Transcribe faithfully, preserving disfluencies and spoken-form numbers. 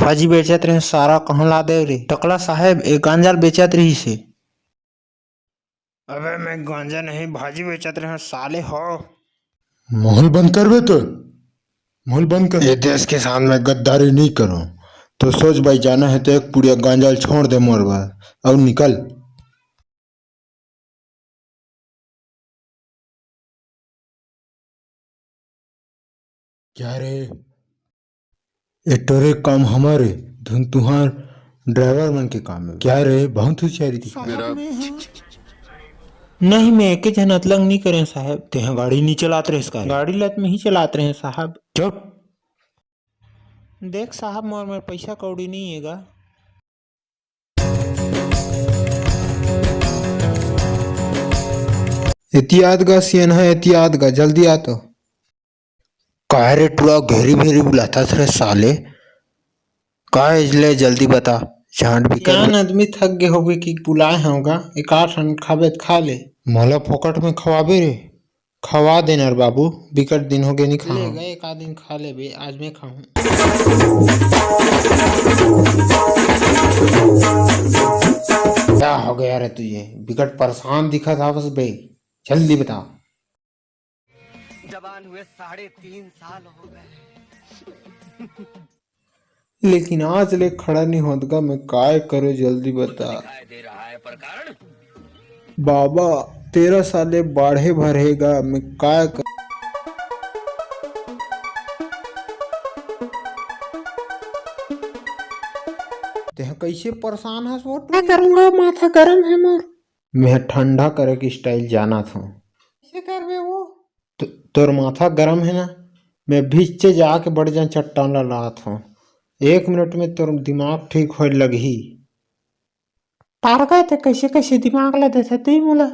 भाजी बेचत रहे सारा, कहाँ ला दे रे? टकला साहेब, ए गांजा ल बेचत रहिस हे। अबे, मैं गांजा नहीं, भाजी बेचत रहे साले हो। मुंह ल बंद करबे तो, मुंह ल बंद कर। ये देश के सामने गद्दारी नहीं करो, तो सोच भाई, जाना है तो एक पुड़िया गांजा ल छोड़ दे मोर बर, अउ निकल। क्या रे? ए टोरे काम हमर ए, धुन तुहार ड्राइवर मन के काम हे। क्या रे, बहुत होशियारी दिखा। साहब, मैं हूँ। नहीं, मैं एके झन अतलंग नहीं करें साहब। तेहा गाड़ी नहीं चलात रहे इसका। गाड़ी लत में ही चलात रहे साहब। चुप। देख साहब, मोर में पैसा कौड़ी नहीं हेगा। एतियाद गा सियन है, एतियाद गा, जल्दी आ तो। काहे रे टुरा, घेरी भेरी बुलाथस रे साले? का इजले, जल्दी बता, झांट भी कर। सियान आदमी थक गे होगे कि बुलाए हंव गा, एकाध ठन खाबे त खा ले। मोला फोकट में खवाबे रे? खवा देना रे बाबू, बिकट दिन होगे नहीं खाए हंव। ले गा, एकाध दिन खा लेबे, आज मैं खाहूं। क्या हो गया रे तुझे? बिकट परेशान दिखत हवस बे, जल्दी बता। जवान हुए साढ़े तीन साल हो गए। लेकिन आज ले खड़ा नहीं होत गा, मैं काय करो जल्दी बता। दिखाई दे रहा है पर कारण? बाबा, तेरह साल ले बाढ़े भर हे गा, मैं काय कर। तेहा कैसे परेशान हस वो? मैं करूंगा, माथा गरम है मोर। मैं ठंडा करे के स्टाइल जानत हूँ। कैसे करबे वो? तो, तोर माथा गरम है ना, मैं भीचे जाके बड़ जान चट्टान ला लात हूँ। एक मिनट में तोर दिमाग ठीक होए लगही। पारगा ते कैसे कैसे दिमाग ला देथे तू मोला?